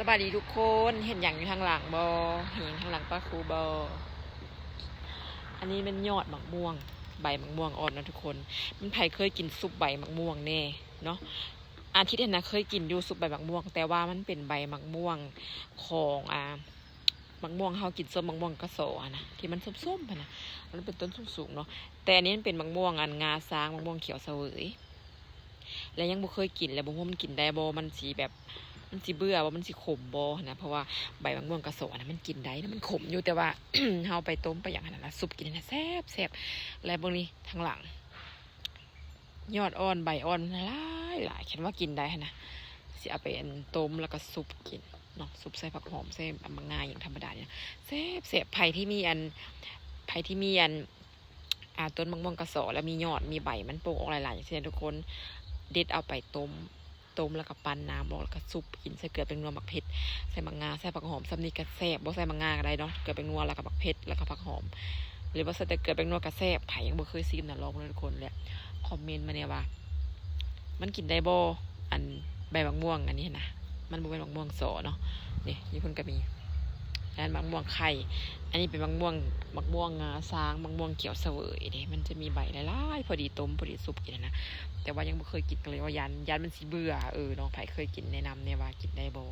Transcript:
ສະບາຍດີທຸກຄົນ ເຫັນຫຍັງຢູ່ທາງຫຼັງບໍ່? ເຫັນຫຍັງທາງຫຼັງປ້າຄູບໍ່? ອັນນີ້ແມ່ນຍອດໝາກມ່ວງ ໃບໝາກມ່ວງອ່ອນເນາະທຸກຄົນ. ມັນ ໃຜເຄີຍກິນຊຸບໃບໝາກມ່ວງແດ່ເນາະ? ອາທິດຫັ້ນນະເຄີຍກິນຢູ່ຊຸບໃບໝາກມ່ວງ ແຕ່ວ່າມັນເປັນໃບໝາກມ່ວງຂອງ ອາ ໝາກມ່ວງເຮົາກິນ ສົ້ມໝາກມ່ວງກະສໍຫັ້ນນະ ທີ່ມັນສົ້ມໆຫັ້ນນະ ມັນເປັນຕົ້ນສູງໆເນາະ. ແຕ່ອັນນີ້ມັນເປັນໝາກມ່ວງ ອັນ ງາຊ້າງ ໝາກມ່ວງຂຽວສະເຫວີຍ ແລະຍັງບໍ່ເຄີຍກິນ ແລະບໍ່ຮູ້ວ່າມັນກິນໄດ້ບໍ່ ມັນຊິແບບ ມັນຊິເບື່ອບໍ່ ມັນຊິຂົມບໍ່ຫັ້ນນະ. ເພາະວ່າໃບໝາກມ່ວງກະສໍຫັ້ນນະ ມັນກິນໄດ້ນະ ມັນຂົມຢູ່ ແຕ່ວ່າເຮົາໄປຕົ້ມໄປຫຍັງຫັ້ນນະ ຊຸບກິນຫັ້ນນະ ແຊບໆ. ແລະເບິ່ງນີ້ທາງຫຼັງ ຍອດອ່ອນໃບອ່ອນຫຼາຍໆ ຄັນວ່າກິນໄດ້ຫັ້ນນະ ຊິເອົາໄປ ອັນ ຕົ້ມ ແລ້ວກໍຊຸບກິນເນາະ ຊຸບໃສ່ຜັກຫອມ ໃສ່ໝາກງາຫຍັງທຳມະດານີ້ນະ ແຊບໆ. ໃຜທີ່ມີ ອັນ ໃຜທີ່ມີ ອັນ ອາ ຕົ້ນໝາກມ່ວງກະສໍ ແລ້ວມີຍອດ ມີໃບມັນໂປ່ງອອກຫຼາຍໆ ຈັ່ງຊີ້ນະທຸກຄົນ ເດັດເອົາໄປຕົ້ມ ຕົ້ມແລ້ວກໍປັ່ນນ້ຳອອກ ແລ້ວກໍຊຸບກິນໃສ່ເກືອແປ້ງນົວ ໝາກເຜັດ ໃສ່ໝາກງາ ໃສ່ຜັກຫອມ ສ່ຳນີ້ກໍແຊບ. ບໍ່ໃສ່ໝາກງາກໍໄດ້ເນາະ ເກືອແປ້ງນົວ ແລ້ວກໍໝາກເຜັດ ແລ້ວກໍຜັກຫອມ ຫຼືວ່າໃສ່ແຕ່ເກືອແປ້ງນົວກໍແຊບ. ໃຜຍັງບໍ່ເຄີຍຊີມນະ ລອງເບິ່ງເດີທຸກຄົນ ແລະຄອມເມັນມາແດ່ວ່າ ມັນກິນໄດ້ບໍ່ ອັນ ໃບໝາກມ່ວງອັນນີ້ຫັ້ນນະ. ມັນບໍ່ແມ່ນໝາກມ່ວງສໍເນາະ ນີ້ຢູ່ພຸ້ນກໍມີ ອັນນັ້ນໝາກມ່ວງໄຂ່ ອັນນີ້ເປັນໝາກມ່ວງ ໝາກມ່ວງງາຊ້າງ ໝາກມ່ວງຂຽວສະເຫວີຍເດ້ ມັນຈະມີໃບຫຼາຍໆ ພໍດີຕົ້ມ ພໍດີຊຸບກິນຫັ້ນນະ. ແຕ່ວ່າຍັງບໍ່ເຄີຍກິນ ກໍເລີຍວ່າຢ້ານ ຢ້ານມັນຊິເບື່ອ ເອີເນາະ. ໃຜເຄີຍກິນ ແນະນຳແດ່ວ່າກິນໄດ້ບໍ່?